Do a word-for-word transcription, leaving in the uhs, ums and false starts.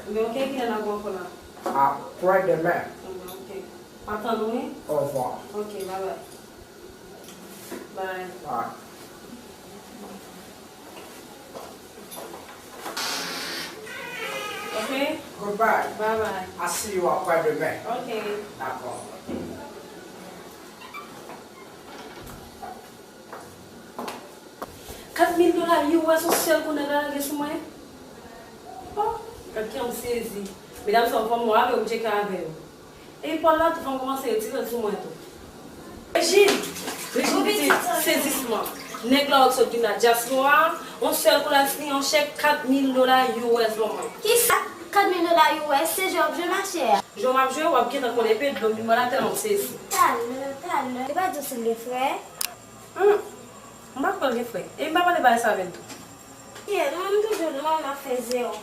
Men ok, kilè n ap wè ankò la? Aprè demen. Enben, ok. M ap tann ou, wi. Au revoir. Ok, bye bye. Bye. Bye. Ok? Goodbye. Bye bye. I see you aprè demen. Ok. Dakò. Kat mil dola U S yon sèl kou nèg la lage sou mwen. Oh, gad kè m sezi. Medam sa yo fè m wè avè yo, m tcheke avè yo. Epi Paul la tou fè m kòmanse retire l sou mwen tou. Rejin! Rejin pitit, sezisman. Nèg la w sot vin la dyaspora, yon sèl kou l al siyen yon chèk kat mil dola U S ban mwen. Kisa? Kat mil dola U S, se jwe w ap jwe, machè? Jwe m ap jwe, w ap gentan konnen epe dlo m vin mwen la tèlman m sezi. Talè, talè. Li pa di w si l gen frè? Hmm. M pa kwè l gen frè. E m pa pale bagay sa avè l tou. Yeah, mwen m toujou di mwen m ap fè zewo.